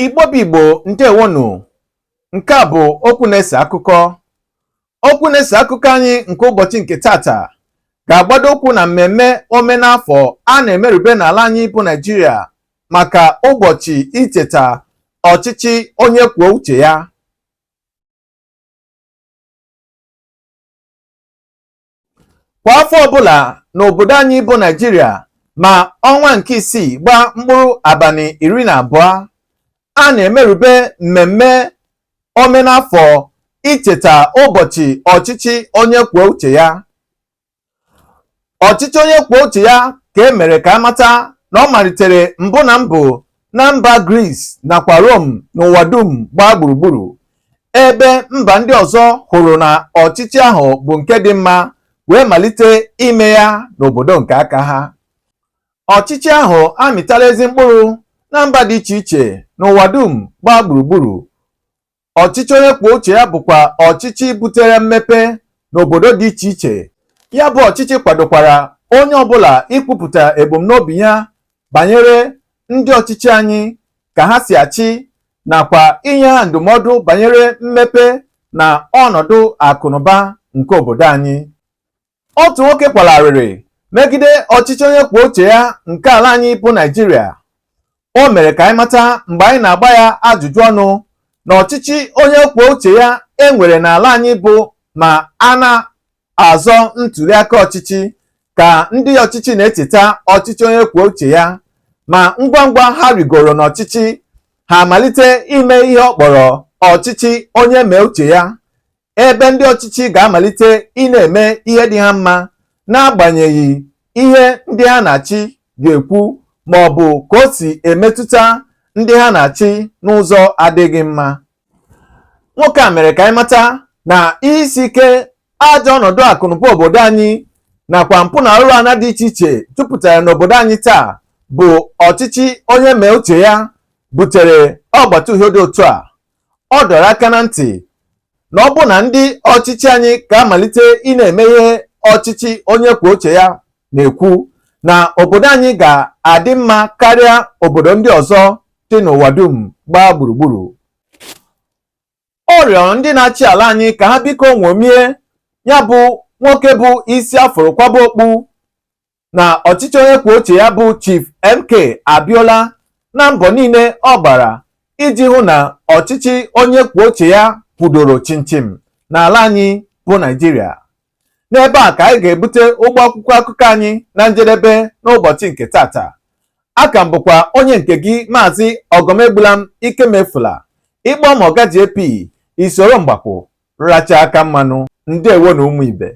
Igbo bụ Igbo, ndewonu. Nke a bụ okwu na-ese akụkọ. Okwu na-ese akụkọ anyị nke ụbọchị nke tata ga-agbado ụkwụ na mmemme omenafọ a na-emerube n'ala anyị bụ Naịjirịa maka ụbọchị icheta ọchịchị onye kwuo uche ya. Kwa afọ ọbụla n'obodo anyị bụ Naịjirịa, ma ọnwa nke isii gbaa mkpụrụ abalị 12, a na-emerube mmemme omenafọ icheta ụbọchị ọchịchị onye kwuo uche ya. Ọchịchị onye kwuo uche ya ka e mere ka a mata na ọ malitere mbụ na mbụ na mba Gris nakwa Rom n'ụwa dum gbaa gburugburu, ebe mba ndị ọzọ hụrụ na ọchịchị ahụ bụ nke dị mma wee malite ime ya n'obodo nke aka ha. Ọchịchị ahụ amịtala ezi mkpụrụ na mba dị iche iche n'ụwa dum gbaa gburugburu. Ọchịchị onye kwuo uche ya bụkwa ọchịchị butere mmepe n'obodo dị iche iche. Ya bụ ọchịchị kwadokwara onye ọbụla ikwupụta ebumnobi ya banyere ndị ọchịchị anyị ka ha si achị nakwa inye ha ndụmọdụ banyere mmepe na ọnọdụ akụnụba nke obodo anyị. Otu nwoke kwara arịrị megide ọchịchị onye kwuo uche ya nke ala anyị bụ Naịjirịa. O mere ka anyị mata mgbe anyị na-agba ya ajụjụ ọnụ na ọchịchị onye kwuo uche ya e nwere n'ala anyị bụ ma a na-azọ ntụliaka ọchịchị ka ndị ọchịchị na-echeta ọchịchị onye kwuo uche ya, ma ngwa ngwa ha rigoro n'ọchịchị ha amalite ime ihe ọ kpọrọ ọchịchị onye mee uche ya, ebe ndị ọchịchị ga-amalite ịna-eme ihe dị ha mma n'agbanyeghị ihe ndị ha na-achị ga-ekwu ma ọ bụ ka o si emetụta ndị ha na-achị n'ụzọ adịghị mma. Nwoke a mere ka anyị mata na ihe isi ike, ajọ ọnọdụ akụnụba obodo anyị nakwa mpụ na arụrụ ana dị iche iche jupụtara n'obodo anyị taa bụ ọchịchị onye mee uche ya butere ọgbata uhie dị otu a. Ọ dọrọ aka na ntị na ọ bụ na ndị ọchịchị anyị ga-amalite ịna-eme ihe ọchịchị onye kwuo uche ya na-ekwu, na obodo anyị ga-adị mma karịa obodo ndị ọzọ dị n'ụwa dum gbaa gburugburu. Ọ rịọrọ ndị na-achị ala anyị ka ha biko ṅomie ya bụ nwoke bụ isi afụrụ kwaba okpu na ọchịchị onye kwuo uche ya bụ Chief MK Abiola na mbọ niile ọ gbara iji hụ na ọchịchị onye kwuo uche ya kwudoro chimchim n'ala anyị bụ Naịjirịa. N'ebe a ka anyị ga-ebute ụgbọ akwụkwọ akụkọ anyị na njedebe n'ụbọchị nke tata. Aka m bụkwa onye nke gị, Maazị Ọgọmegbulam Ikemefula. Ị kpọọ m Ọga JP, i soro mgbapụ racha aka mmanụ. Ndewo na ụmụ ibe.